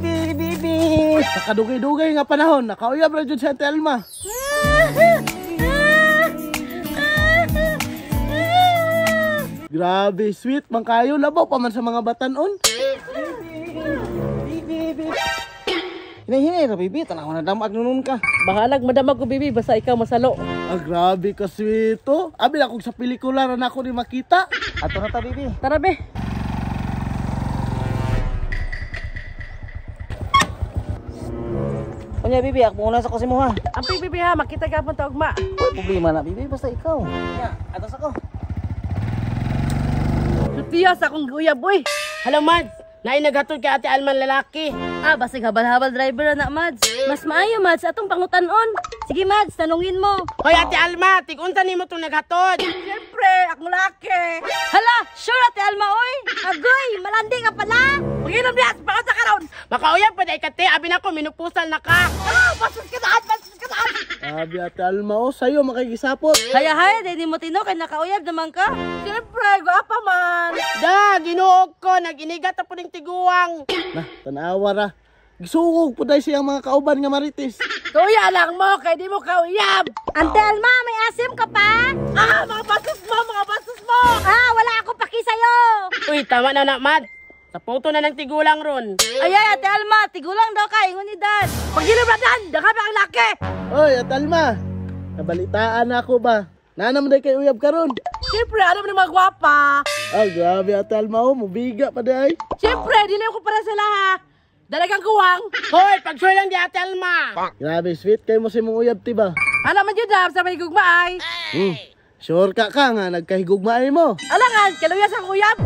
Baby, baby. Sa kadugay-dugay nga panahon, nakauyab ra jud si Ate Alma. Grabe, sweet man kayo, labaw pa man sa mga batanon. Baby, baby. Hinahinay ra, baby, tanaw na damag nun ka. Bahalag madamag ko, bibi, basta ikaw masalo. Ah, grabe ka sweet oh. Abi na kung sa pelikula ra nako ni makita. Ato na ta, baby. Tara, be. Unya, baby, ako muna sa kusimuha. Ampi, bibi ha, makita ka pong taugma. Uy, problema na, baby, basta ikaw. Nya, atos ako. Sutiya sa akong uyab, uy. Hello, Mads. Naay naghatod kay Ate Alman lalaki. Ah, basig habal-habal driver na, Mads. Mas maayo, Mads, atong pangutanon. Sige, Mads, tanungin mo. Hoy, Ate Alma, tig-unsa nimo tong naghatod? Siyempre, akong laki. Hala, sure, Ate Alma, oy. Agoy, malandi ka pala. Panginom niya, baka sa karon. Makauyab pa day kate, abi nako minupusal na ka. Ah, bastos ka saan, bastos ka saan. Grabe Ate Alma oh, sayo makigisapot. Haya-haya, dahil mo tino, kay nakauyab naman ka. Siyempre, gwapa man. Da, Ginoo ko, naginigat na po ning tiguang. Nah, tanawa ra. Gisugog po dahil siyang mga kauban nga marites. Kauya lang mo, kay di mo kauyab. Ante Alma, may asim ka pa? Ah, mga bastos mo, mga bastos mo. Ah, wala ako paki sa'yo. Uy, tama na na, Mads. Sa puto na ng tigulang ron. Ay, ay, Ate Alma, tigulang daw ka, ingon ni Dad. Panginom na dan, daghan pa ang laki. Oy, Ate Alma, nabalitaan na ako ba? Nanam day kay uyab karon. Siyempre, alam mo na mga gwapa. Ah, grabe Ate Alma oh, mubiga pa day. Siyempre, dili ko para sila ha. Dalagang guwang. Hoy, pag-sure lang di Ate Alma. Grabe sweet kay mo sa imong uyab ti ba? Alam man yun, Dab, sa may gugma ay. Sure ka ka nga nagkahigugmaay mo. Alangan, kaluya sa uyab.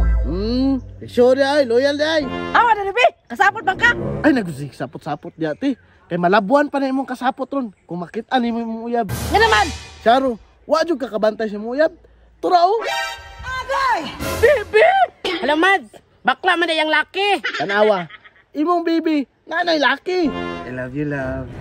Sure di ay, loyal di ay. Awa na bi, kasapot bang ka? Ay nagusik sapot-sapot di ate. Kay malabuan pa na imong kasapot ron kung makita nimo imong uyab. Nga naman. Charo, wa jud ka kabantay sa imong uyab. Tura oh. Bibi! Hello, Mads. Bakla man day ang laki. Tanawa. Imong baby, nanay laki. I love you, love.